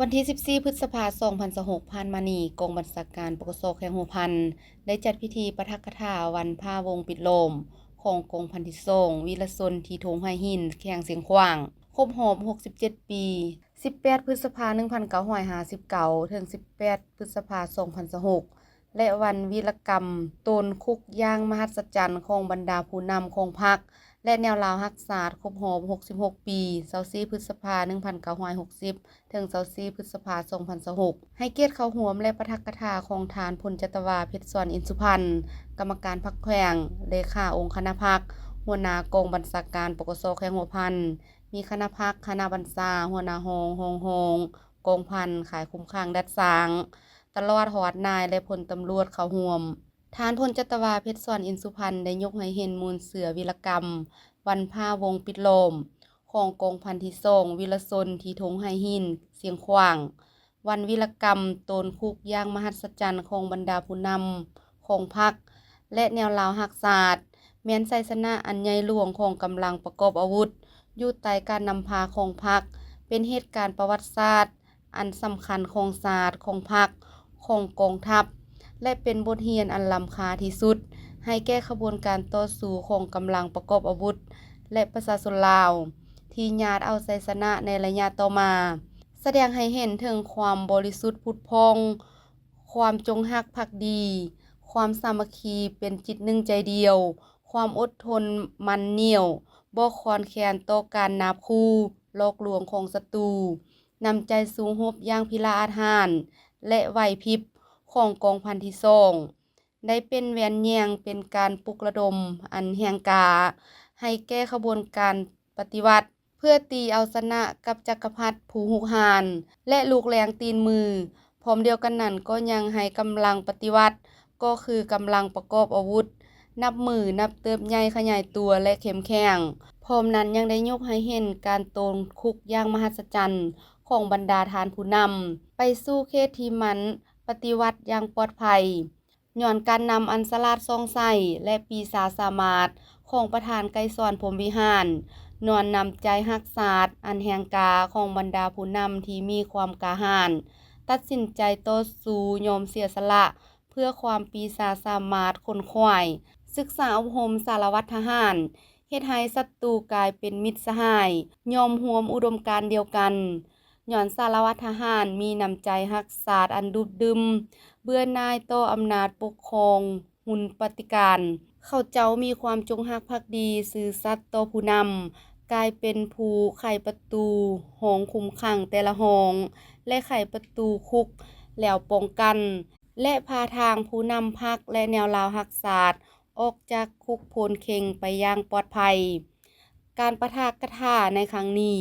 ວັນທີສິບສີ່ ພຶດສະພາ ສອງພັນຊາວຫົກ ຜ່ານມານີ້, ກອງບັນຊາການ ປກສ ແຂວງຫົວພັນ ໄດ້ຈັດພິທີປາຖະກະຖາວັນພະວົງປິດລ້ອມ ຂອງກອງພັນທີສອງ ວິລະຊົນ ທີ່ທົ່ງໄຫຫີນ ແຂວງຊຽງຂວາງ ຄົບຮອບ ຫົກສິບເຈັດ ປີ, ສິບແປດ ພຶດສະພາ ໜຶ່ງພັນເກົ້າຮ້ອຍຫ້າສິບເກົ້າ ເຖິງ ສິບແປດ ພຶດສະພາ ສອງພັນຊາວຫົກ ແລະ ວັນວິລະກຳໂຕນຄຸກຢ່າງມະຫັດສະຈັນ ຂອງບັນດາຜູ້ນຳຂອງພັກ ແລະ ແນວລາວຮັກຊາດ ຄົບຮອບ ຫົກສິບຫົກ ປີ, ຊາວສີ່ ພຶດສະພາ ໜຶ່ງພັນເກົ້າຮ້ອຍຫົກສິບ ເຖິງ ຊາວສີ່ ພຶດສະພາ ສອງພັນຊາວຫົກ ໃຫ້ກຽດເຂົ້າຮ່ວມ ແລະ ປາຖະກະຖາຂອງທ່ານ ພົນຈັດຕະວາ ເພັດສອນ ອິນສຸພັນ ກຳມະການພັກແຂວງ, ເລຂາອົງຄະນະພັກ, ຫົວໜ້າກອງບັນຊາການ ປກສ ແຂວງຫົວພັນ, ມີຄະນະພັກ, ຄະນະບັນຊາ, ຫົວໜ້າຫ້ອງ, ຮອງຫ້ອງ, ກອງພັນ, ຂາຍຄຸມຂັງ, ດັດສ້າງ, ຕະຫຼອດຮອດນາຍ ແລະ ພົນຕຳຫຼວດເຂົ້າຮ່ວມ. ທ່ານ ພົນຈັດຕະວາ ເພັດສອນ ອິນສຸພັນ ໄດ້ຍົກໃຫ້ເຫັນມູນເຊື້ອວິລະກຳ ວັນພະວົງປິດລ້ອມ ຂອງກອງພັນທີສອງ ວິລະຊົນ ທີ່ທົ່ງໄຫຫີນ ຊຽງຂວາງ, ວັນວິລະກຳໂຕນຄຸກຢ່າງມະຫັດສະຈັນ ຂອງບັນດາຜູ້ນຳຂອງພັກ ແລະ ແນວລາວຮັກຊາດ ແມ່ນໄຊຊະນະອັນໃຫຍ່ຫຼວງຂອງກຳລັງປະກອບອາວຸດ ຢູ່ໃຕ້ການນຳພາຂອງພັກ, ເປັນເຫດການປະຫວັດສາດ ອັນສຳຄັນຂອງຊາດ, ຂອງພັກ, ຂອງກອງທັບ ແລະ ເປັນບົດຮຽນອັນລ້ຳຄ່າທີ່ສຸດ ໃຫ້ແກ່ຂະບວນການຕໍ່ສູ້ຂອງກຳລັງປະກອບອາວຸດ ແລະ ປະຊາຊົນລາວ ທີ່ຍາດເອົາໄຊຊະນະໃນໄລຍະຕໍ່ມາ, ສະແດງໃຫ້ເຫັນເຖິງຄວາມບໍລິສຸດຜຸດຜ່ອງ, ຄວາມຈົງຮັກພັກດີ, ຄວາມສາມັກຄີເປັນຈິດໜຶ່ງໃຈດຽວ, ຄວາມອົດທົນໝັ້ນໜຽວ, ບໍ່ຄອນແຄນຕໍ່ການນາບຂູ່, ຫຼອກລວງຂອງສັດຕູ, ນ້ຳໃຈສູ້ຮົບຢ່າງພິລະອາດຫານ ແລະ ໄຫວພິບຂອງກອງພັນທີສອງ ໄດ້ເປັນແວ່ນແຍງເປັນການປຸກລະດົມອັນແຮງກ້າໃຫ້ແກ່ຂະບວນການປະຕິວັດ ເພື່ອຕີເອົາຊະນະກັບຈັກກະພັດຜູ້ຮຸກຮານ ແລະ ລູກແລງຕີນມື. ພ້ອມດຽວກັນນັ້ນກໍຍັງໃຫ້ກຳລັງປະຕິວັດ ກໍຄືກຳລັງປະກອບອາວຸດ ນັບມື້ນັບເຕີບໃຫຍ່ຂະຫຍາຍຕົວ ແລະ ເຂັ້ມແຂງ. ພ້ອມນັ້ນຍັງໄດ້ຍົກໃຫ້ເຫັນການໂຕນຄຸກຢ່າງມະຫັດສະຈັນຂອງບັນດາທ່ານຜູ້ນຳ ໄປສູ່ເຂດທີ່ມັນປະຕິວັດຢ່າງປອດໄພ ຍ້ອນການນຳອັນສະຫຼາດສ່ອງໃສ ແລະ ປີຊາສາມາດຂອງປະທານໄກສອນ ພົມວິຫານ, ຍ້ອນນ້ຳໃຈຮັກຊາດອັນແຮງກ້າຂອງບັນດາຜູ້ນຳທີ່ມີຄວາມກ້າຫານ, ຕັດສິນໃຈຕໍ່ສູ້ຍອມເສຍສະຫຼະ ເພື່ອຄວາມປີຊາສາມາດຂົນຂວາຍ, ສຶກສາອົບຮົມສາລະວັດທະຫານ, ເຮັດໃຫ້ສັດຕູກາຍເປັນມິດສະຫາຍ, ຍອມຮ່ວມອຸດົມການດຽວກັນ, ຍ້ອນສາລະວັດທະຫານມີນ້ຳໃຈຮັກຊາດອັນດຸບດື່ມ, ເບື່ອໜ່າຍຕໍ່ອຳນາດປົກຄອງຮຸນປະຕິການ. ເຂົາເຈົ້າມີຄວາມຈົງຮັກພັກດີ, ຊື່ສັດຕໍ່ຜູ້ນຳ, ກາຍເປັນຜູ້ໄຂປະຕູຫ້ອງຄຸມຂັງແຕ່ລະຫ້ອງ ແລະ ໄຂປະຕູຄຸກແຫຼວປ້ອງກັນ ແລະ ພາທາງຜູ້ນຳພັກ ແລະ ແນວລາວຮັກຊາດ ອອກຈາກຄຸກໂພນເຄັງໄປຢ່າງປອດໄພ. ການປາຖະກະຖາໃນຄັ້ງນີ້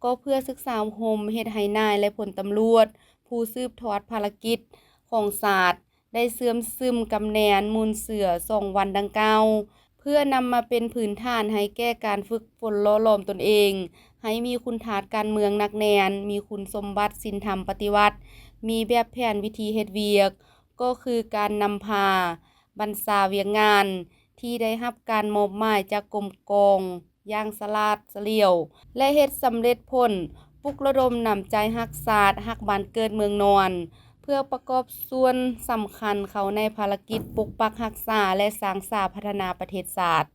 ກໍເພື່ອສຶກສາອົບຮົມເຮັດໃຫ້ນາຍ ແລະ ພົນຕຳຫຼວດ ຜູ້ສືບທອດພາລະກິດຂອງຊາດ ໄດ້ເຊື່ອມຊຶມກຳແໜ້ນມູນເຊື້ອສອງວັນດັ່ງກ່າວ ເພື່ອນຳມາເປັນພື້ນຖານໃຫ້ແກ່ການຝຶກຝົນຫຼໍ່ຫຼອມຕົນເອງ ໃຫ້ມີຄຸນທາດການເມືອງໜັກແໜ້ນ, ມີຄຸນສົມບັດສິນທຳປະຕິວັດ, ມີແບບແຜນວິທີເຮັດວຽກ, ກໍຄືການນຳພາບັນຊາວຽກງານທີ່ໄດ້ຮັບການມອບໝາຍຈາກກົມກອງຢ່າງສະຫຼາດສະຫຼຽວ ແລະ ເຮັດສຳເລັດຜົນ, ປຸກລະດົມນ້ຳໃຈຮັກຊາດ, ຮັກບ້ານເກີດເມືອງນອນ ເພື່ອປະກອບສ່ວນສຳຄັນເຂົ້າໃນພາລະກິດປົກປັກຮັກສາ ແລະ ສ້າງສາພັດທະນາປະເທດຊາດ.